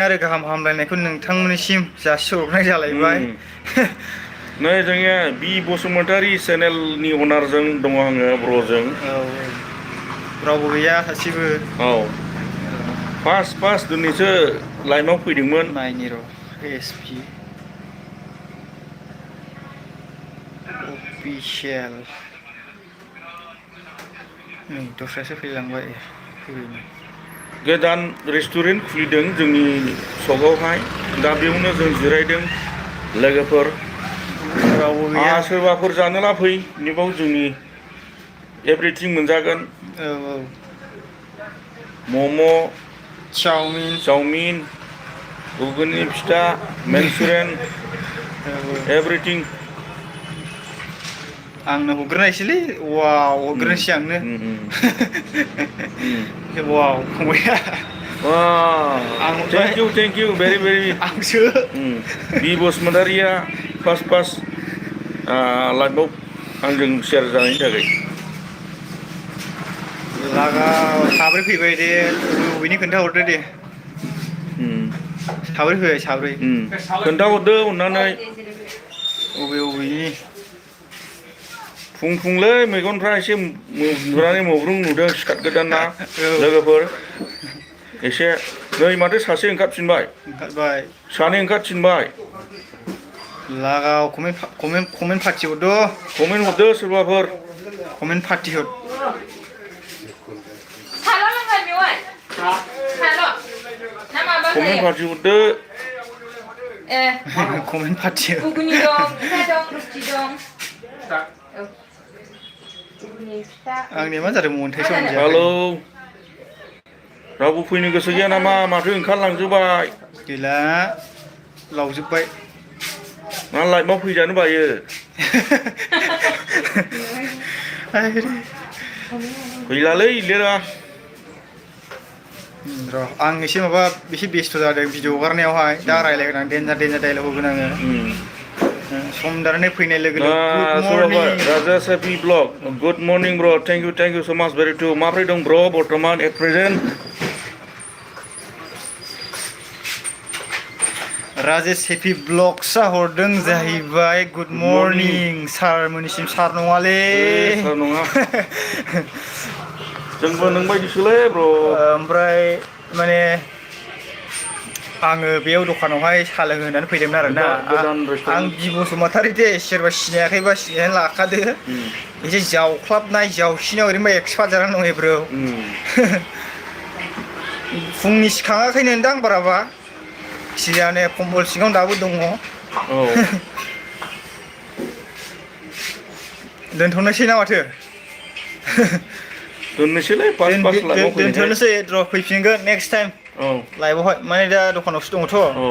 आरो गाहाम हामलायनायखौ नोंथांमोननिसिम जासिहरनाय जालायबाय। नै जोंनिया बि बसुमतारी चेनेलनि अनारजों दङ आङो ब्र'जों। औ रावबो गैया सासेबो। औ फार्स्ट दिनैसो लाइभआव फैदोंमोन। नायनि र' एसपि अफिसियेल नै दस्रायासो फैलांबाय फैबायनो। गोदान रेस्टुरेन्ट खुलिदों जोंनि सकआवहाय दा बेयावनो जों जिरायदों लोगोफोर। रावबो गैया सोरबाफोर जानोला फै नैबाव जोंनि एभ्रिथिं मोनजागोन। औ औ मम' चावमिन घुगुनि फिथा मेनसुरेन औ एभ्रिथिं। आंनो हरग्रोनायसैलै वाव उम हरग्रोनोसै आंनो। उम उम उम वाव फंबाया आं हरबाय थेंक इउ भेरि भेरि आंसो बि बसुमतारिया फार्स्ट लाइभआव आंजों सेयार जानायनि थाखाय। लागाव साब्रै फैबाय दे बबेनि खोन्थाहरदो दे। साब्रै फैबाय साब्रै खोन्थाहरदो अननानै अबे अबेनि फुंलै मेगनफ्रा एसे नुनानै मब्रुं नुदों सिखाट गोदान ना औ लोगोफोर एसे नै माथो सासे ओंखारफिनबाय ओंखारबाय सानै ओंखारफिनबाय। लागाव कमेन्ट फाथि हरद'। कमेन्ट हरदो सोरबाफोर कमेन्ट फाथि हर। कमेन्ट फारथि हरदो। कमेन्ट फाथि घुगुनि दं फिथा दं रुथि दं। घुगुनि फिथा आंनिया मा जादों मोनथाय साउन्ड जायाखै। हेलौ रावबो फैनो गोसो गैया नामा माथो ओंखारलांजोबाय। गैला लावजोबबाय। मा लाइभआव फैजानो बायो। फैलालै लिरा। र' आं एसे माबा एसे बेस्थ' जादों भिडिअ हगारनायावहाय दा रायज्लायगोन आं देन्जार डाइलग होगोन आङो। सम दानानै फैनाय लोगो लोगो गुड सोरबाफोर मर्निं राजा सेफि ब्लग गुड मर्निं ब्र' थेंक इउ स' माच भेरि टु माब्रै दं ब्र' बर्थमान एट प्रेजेन्ट। राजेश हेपि ब्लगसआ हरदों जाहैबाय गुड मर्निं सारमोननिसिम सार नङालै। सार नङा जोंबो नोंबायदिसोलै ब्र'। ओमफ्राय माने आङो बेयाव दखानावहाय साहा लोंनो होननानै फैदोंमोन आरोना गोदान आं रेस्टुरेन्ट बि बसुमतारी दे सोरबा सिनायाखैबा सिनायनानै लाखादो एसे जावख्लाबनाय जावसिनायाव ओरैनोबा एक्सपार्ट जानानै दं ब्र'। फुंनि सिखाङाखैनो दां बाराबा थिगानो कम्बल सिङाव दाबो दङ। औ दोनथ'नोसै ना माथो। दोननोसैलै फार्स्ट लाइभआव फैनायखाय दोनथ'नोसै र' फैफिनगोन नेक्स्ट टाइम औ लाइभआवहाय माने दा दखानावसो दङथ'। औ